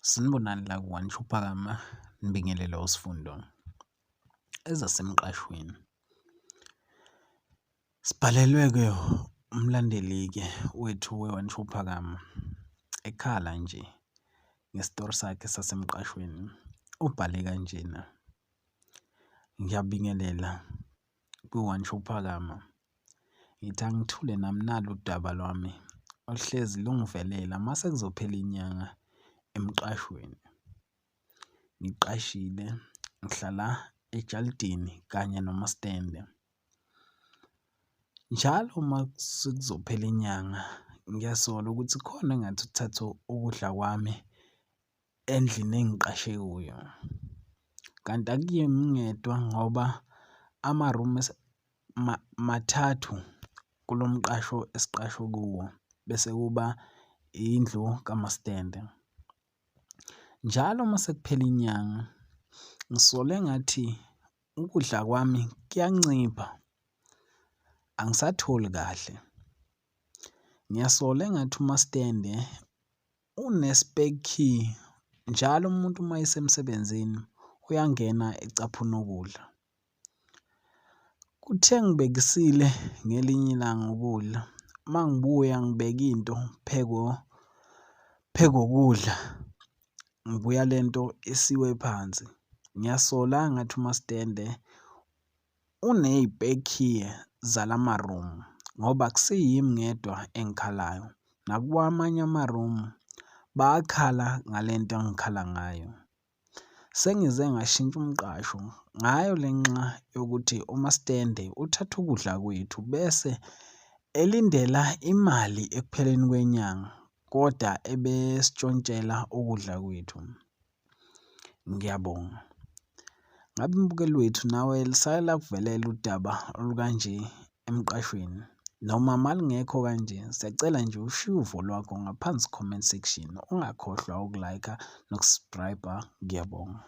Sanibonani la ku-One Shuphakama, nibingelele uSifundo. Ezasemqashweni. Sibhalelwe-ke umlandeli-ke wethu we-One Shuphakama ekhala nje ngesitori sakhe sasemqashweni. Ubhale kanjena, ngiyabingelela kwi-One Shuphakama. Ngithi angithule nami nalu udaba lwami oluhlezi lungivelela uma sekuzophela inyanga emqashweni. Ngiqashile, ngihlala ejalidini kanye nomastende. Njalo uma sekuzophela inyanga, ngiyasola ukuthi khona engathi kuthathwa ukudla kwami endlini engiqashe kuyo. Kanti akuyimi ngedwa ngoba amarumu mathathu kulo mqasho esiqashe kuwo, bese kuba indlu kamastende. Njalo uma sekuphela inyanga, ngisola engathi ukudla kwami kuyancipha, angisatholi kahle. Ngiyasola engathi umastende une-spare key, njalo umuntu uma esemsebenzini uyangena ecaphuna ukudla. Kuthe ngibekisile ngelinye ilanga ukudla, uma ngibuya ngibeka into phekokudla, ngibuya le nto isiwe phansi. Ngiyasola ngathi umastende uney'spare khiye zalama rumu ngoba akusiyimi ngedwa engikhalayo, nakwamanye amarumu bayakhala ngale nto engikhala ngayo. Sengize ngashintsha umqasho ngayo le nxa yokuthi umastende uthatha ukudla kwethu bese elindela imali ekupheleni kwenyanga, koda ebesitshontshela ukudla kwethu. Ngiyabonga. Ngabe mbukeli wethu nawe lisake lakuvelela udaba olukanje emqashweni? Noma malungekho kanje, siyacela nje ushiye uvo lwakho ngaphansi comment section. Ungakhohlwa uku-like noku-subscribe-a. Ngiyabonga.